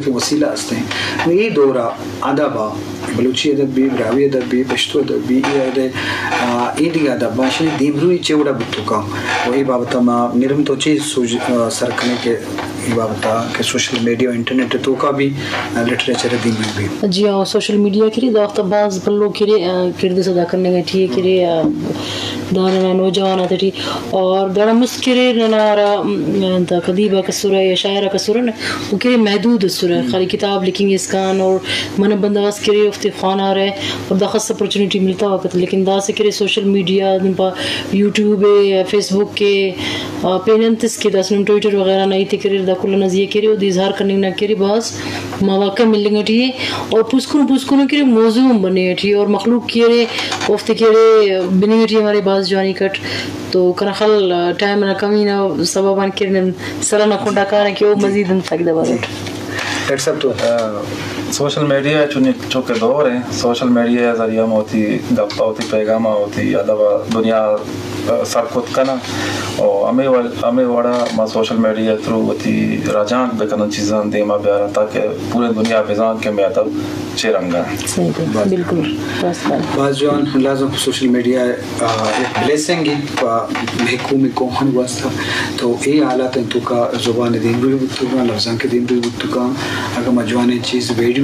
کہ وسیلہ است انت۔ نوں اے دور ءَ ادب ءَ، بلوچی ادب بی، براہوئی ادب بی، پشتو ادب بی، اے ادب، آ، اے دگہ ادب ءَ شنی دیمروئی چے وڑا بوتگ ءُ اے بابت ءَ ما میرم تو چے سوج، آ، سر کنے کہ اے بابت ءَ کہ سوشل میڈیا ءُ انٹرنیٹ ءِ توکا بی، آ، لٹریچر ءِ دیمروئی بی؟ جی ہاں، سوشل میڈیا کہ رے دا وخت ءَ باز بھلو کہ رے، آ، کردے ادا کنگ ءَ ٹی کہ رے، آ، دانا نوجوان آتے ٹی اور دانا مست کہ رے ننا را، م، دا کدیبا کسورا یا شاعرا کسورا نا، او کہ رے محدود اسرہ، خالی کتاب لکھنگ اسکان اور من بندغ اس کہ رے افتے خوانارہ اور دا خاص اپرچونیٹی ملتا وقت، لیکن دا سے کہ رے سوشل میڈیا، دن پا یوٹیوب ہے، فیس بک ہے، آ، پین انت اس کہ داسہ نم ٹویٹر وغیرہ نا ہیت ءِ کریر، دا کل ئنا زی ءَ کریر، اودے اظہار کننگ نا کریر، بھاز مواقع ملنگ ٹی ءِ، اور پوسکنو پوسکنو کریر، موضوع ہم بننگ ٹی ءِ، اور مخلوق کہ ارے اوفتے کہ ارے بننگ ٹی ءِ ہمارے بھاز جوانی کٹ۔ تو کنا خیال، آ، ٹائم نا کمی نا سبب آن کہ نن سر ئنا کنڈا کاریں کہ او مزید ہم ساگدہ بارٹ۔ ڈاکٹر صاحب تو؟ آ، سوشل میڈیا چونکہ دور ہے، سوشل میڈیا ذریعہ ہم ہوتی گپا ہوتی پیغام ہوتی ادب دنیا سر کت کناں۔ و ہمے وڑ، ہمے وڑا ما سوشل میڈیا تھرو وتی رجانک بکنن، چیزاں دیما بیارن تاکہ پورے دنیا بزان کہ مئے ادب چے رنگا۔ صحیح، بالکل درست بات۔ باز جوان، لازم سوشل میڈیا، آ، ایک بلیسنگ ہے پا محکوم کوہن واسطہ۔ تو اے حالات توکا زبان دیمروئی بوتگاں، لفظاں کے دیمروئی بوتگاں۔ اگر ما جوانیں چیز ویڈیو